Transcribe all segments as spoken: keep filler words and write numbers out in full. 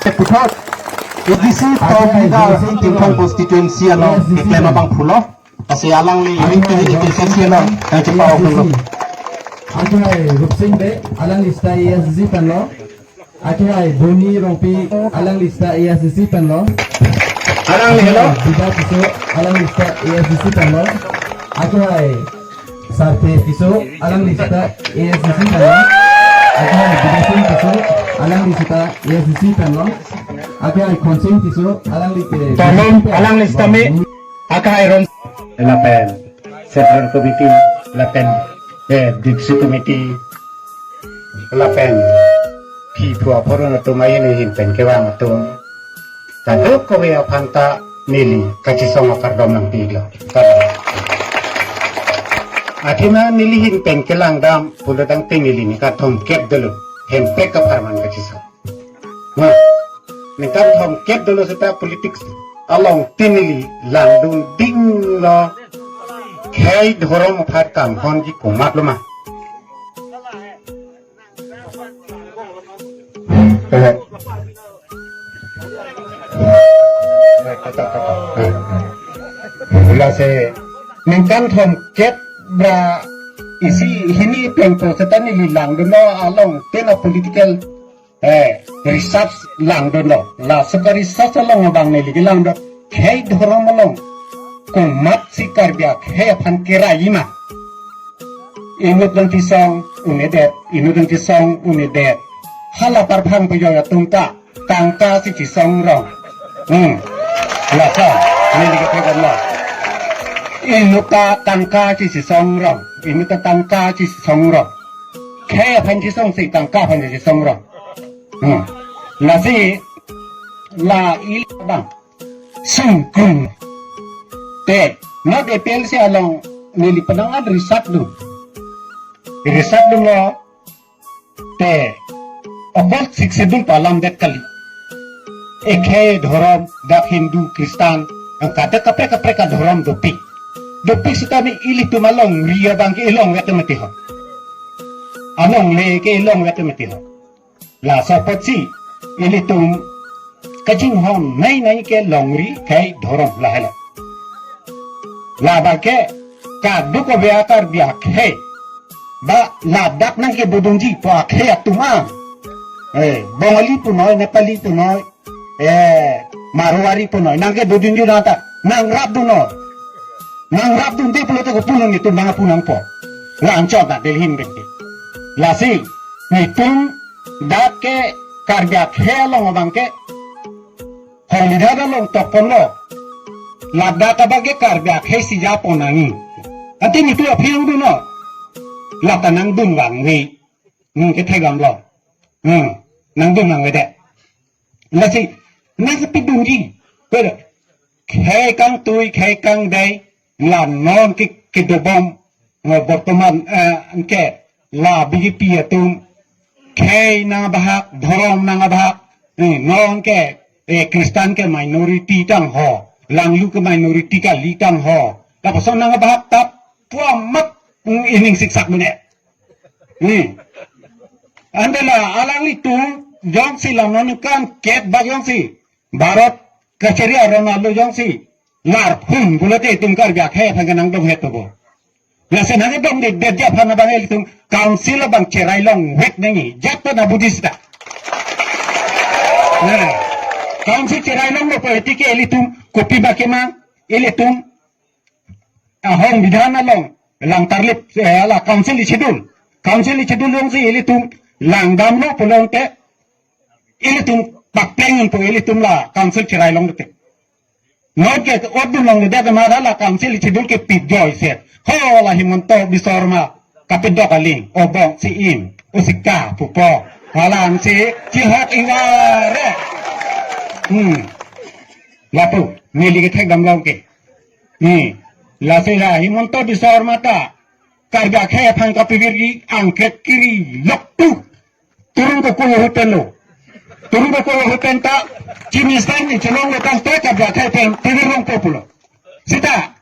Puthot A D C Torbida Tingthong constituency along keklem abangphu lo. Lasi alangli A D C along nangchepa-oklo. Ajoy Rupsing Bey, alangli sita A S D C pen lo. Ajoy Boni Rongpi, alangli sita A S D C pen lo. Alangli helo. Bida Tisso, alangli sita A S D C pen lo. Ajoy Sarthe Tisso, alangli sita A S D C pen lo. Ajoy Bidasing Tisso, alangli sita A S D C pen lo. Ajoy Khonsing Tisso, alangli ke Tolong, alangli sitame, ajoy Ron. Lapen Central Committee, lapen, eh, District Committee, lapen, phi phu aphoron atum ahin ahin pen kevang atum. Kadokave aphan ta neli kachisong akardom nangpilo. Athema neli ahin pen kelangdam pulotangte neli ningkan thomkep dolo. Hempek apharman kachisong. Nah, ningkan thomkep dolo seta politics along te neli langdun dinglo. Khei dhorom aphan kanghonji komatlo ma. Eh. Lasi ningkan thomkep ra isi hini pen pu seta neli langdunlo along te na political, eh, research langdunlo. Laso ka research along abang neli kelangdun. Khei dhorom along komatsi Karbi akhei aphan kerai ma. Inut nangchisong un-edet, inut nangchisong un-edet. Hala parphang pejoi atum ta tangka si chisong rong. Hmm. Laso, neli kethek damlo. Inut ta tangka si chisong rong. Inut ta tangka si chisong rong. Khei aphan chisongsi tangka aphan chisong rong. Hmm. Lasi la ili abang sungkung. Te, non A P H L C along neli penang an research dun. Research dunlo. Te, okon Sixth Schedule pu alam det kali. Akhei dhorom, dak Hindu, Kristan, angka dak kaprek kaprek adhorom dopik. Dopik sitame ilitum alongri abang ke ilongvet mati ho. Alongle ke ilongvet mati ho. Laso apotsi ilitum kachinghon nei nei ke longri khei dhorom lahelo. Labang ke kadokave a Karbi akhei. Ba ladak nangkedodunji pu akhei atum an. Eh, Bengali punoi, Nepali punoi, eh, Marwari punoi, nangkedodunji nang ta, nangrapdun noi. Nangrapdunde pulote kopi lo netum nangpu nangpo. La anchot ta Delhi bengke. Lasi, netum dak ke Karbi akhei along abang ke Hong Bidhan along tokponlo. Ladak abang ke Karbi akhei si japon nangji. Ante netum aphi nangdun noi. Lata nangdun vangve. Hmm, kethek damlo. Hmm, nangdun vangvedet. Lasi, nangkepidunji. Pero, khei kangtui, khei kangdei, la non ke, kedobom, eh, bortoman, eh, anke, la B J P atum, khei nangbahak, dhorom nangbahak, eh, non ke, eh, Kristan ke minority tang ho, Langlu ke minority kali tang ho, lapuson nangbahak tap, pu amat, mm, ining siksak mene. Hmm. Ante la alanglitum jongsi la non ningkan kep bak jongsi Bharat kachari aron alo jongsi larphun pulote itum Karbi akhei aphan ke nangdonghet to bo. Lasi nangdongdedet aphan abang ilitum council abang cherai longvet nangji. Jat ta na Buddhist ta. Nah, council cherai longlo pu etike ilitum kopi ba kemang, ilitum ahong bidhan along lang tarlip, eh, la council schedule. Council schedule alongsi ilitum langdamlo pulote ilitum pakpeng po ilitum la council cherai longte. Not ke odun longledet mara la council schedule ke pidoi set. Ho la Himanta Biswa Sarma kapidok aling, obong si in, usika pupo. Halang si chihok ingare. Hmm. Lapu, neli kethek damlo ke. Hmm. Lasi la Himanta Biswa Sarma ta Karbi akhei aphan kapivirji angkrek kiri loktu. Turun ke kuyo hotel lo. Turun ke kuyo hotel ta, Chief Minister ni chelonglo tangte Karbi akhei pen pivir rongpo pulo. Sita,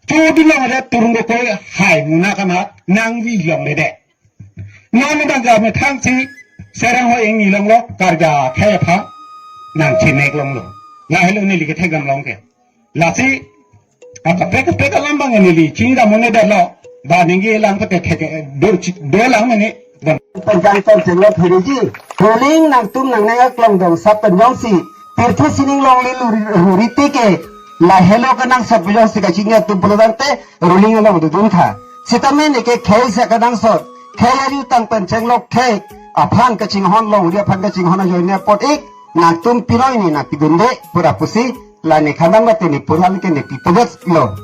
chudilong ada turun ke kuyo hai muna kama nangvilongledet. Non abang ke methang si Serang ho ingni longlo Karbi akhei aphan. nangchinek longlo. Lahelo neli kethek dam long ke. Lasi, akaprek kaprek alam abang neli chingdam un-edetlo. Ba ningje lang pete thek do chi- do lang mene. Pen jangton chenglok phiriji. Ruling nangtum nangneng aklong dong sap pen jongsi pirthe sining longle luri- luriti ke. Lahelo kenangsot pen jongsi kachingni atum pulo tangte ruling along dodun tha. Sitame neke khei sa kenangsot. Khei arjutang pen chenglok khei aphan kachinghon, longri aphan kachinghon ajoine apot ik. Nangtum piroi ni nangpidunde pura pusi, la ne khandam mate ne puran ke ne pipedet lo.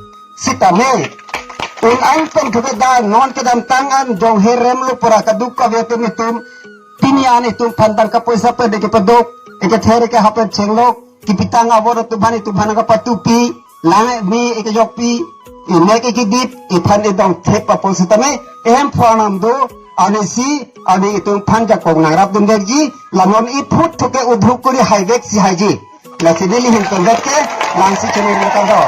Sitame un-an pen thukeda non kedamtang an jong herem lo pura kaduk kave atum itum, pini an itum aphan tangka poisa pede kepaduk, ekether ekehap pen chenglok, kipitang abor atum aphan itum aphan kapatupi, lang me ekejokpi, inek ekedip, iphan idong thek papon sitame, ehem phuanam do, anisi, ani itum aphan jakong nangrap dundekji, la non iphut thuke udhuk kuri haivek si haiji. Lasi neli hin tondet ke, langsi chini rin kado.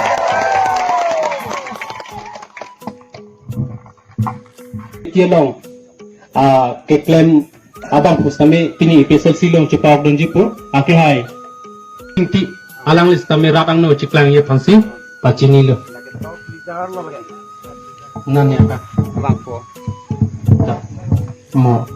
Tialong, ah, keklem abang pusitame pini A P S L C along chepa-ok dunji pu, akehai. Tingti alangli sitame rat angno cheklangji aphansi pachinilo. Nanya ka. Bangpo. Da. Mo.